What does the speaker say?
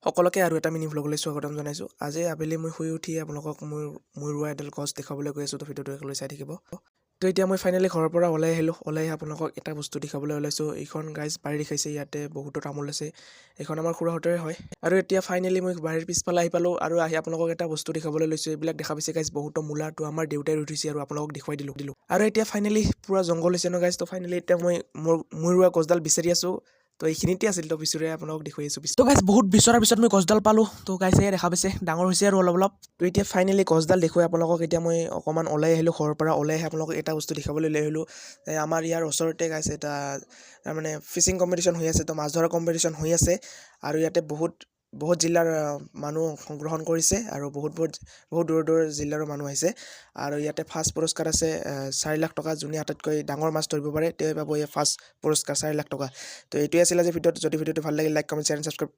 সকলোকে আৰু এটা মিনি ভ্লগলৈ স্বাগতম জনাইছোঁ। আজি আবেলি মই শুই উঠি আপোনালোকক মোৰ মই ৰোৱা এডাল গছ দেখুৱাবলৈ গৈ আছোঁ। তো ভিডিঅ'টো একেলগে চাই থাকিব। তো এতিয়া মই ফাইনেলি ঘৰৰ পৰা ওলাই আহিলোঁ। ওলাই আহি আপোনালোকক এটা বস্তু দেখাবলৈ ওলাইছোঁ। এইখন গাইজ বাৰী দেখাইছে, ইয়াতে বহুতো তামোল আছে। এইখন আমাৰ খুৰাহঁতৰে হয়। আৰু এতিয়া ফাইনেলি মই বাৰীৰ পিছফালে আহি পালোঁ আৰু আহি আপোনালোকক এটা বস্তু দেখাবলৈ লৈছোঁ। এইবিলাক দেখা পাইছে গাইজ, বহুতো মূলাটো আমাৰ দেউতাই ৰুই থৈছে আৰু আপোনালোকক দেখুৱাই দিলোঁ। আৰু এতিয়া ফাইনেলি পূৰা জংঘল হৈছে ন গাইজ? তো ফাইনেলি এতিয়া মই মোৰ ৰোৱা গছডাল বিচাৰি আছোঁ। তো এইখিনিতে আছিল, তো পিছৰে আপোনালোকক দেখুৱাই আছোঁ। তো গাইজ, বহুত বিচৰাৰ পিছত মই গছডাল পালোঁ। তো গাইজ, এয়া দেখা পাইছে, ডাঙৰ হৈছে আৰু অলপ অলপ। তো এতিয়া ফাইনেলি গছডাল দেখুৱাই আপোনালোকক এতিয়া মই অকণমান ওলাই আহিলোঁ। ঘৰৰ পৰা ওলাই আহি আপোনালোকক এটা বস্তু দেখাবলৈ লৈ আহিলোঁ। আমাৰ ইয়াৰ ওচৰতে গাইজ এটা তাৰমানে ফিচিং কম্পিটিশ্যন হৈ আছে। তো মাছ ধৰা কম্পিটিশ্যন হৈ আছে আৰু ইয়াতে বহুত বহুত জিলাৰ মানুহ অংশগ্ৰহণ কৰিছে আৰু বহুত বহুত বহুত দূৰৰ দূৰৰ জিলাৰো মানুহ আহিছে। আৰু ইয়াতে ফাৰ্ষ্ট পুৰস্কাৰ আছে 4 লাখ টকা। যোনে আটাইতকৈ ডাঙৰ মাছ ধৰিব পাৰে, তেওঁ পাব এই ফাৰ্ষ্ট পুৰস্কাৰ 4 লাখ টকা। তো এইটোৱে আছিল আজি ভিডিঅ'টো। যদি ভিডিঅ'টো ভাল লাগিল, লাইক, কমেণ্ট, শ্বেয়াৰ, ছাবস্ক্ৰাইব।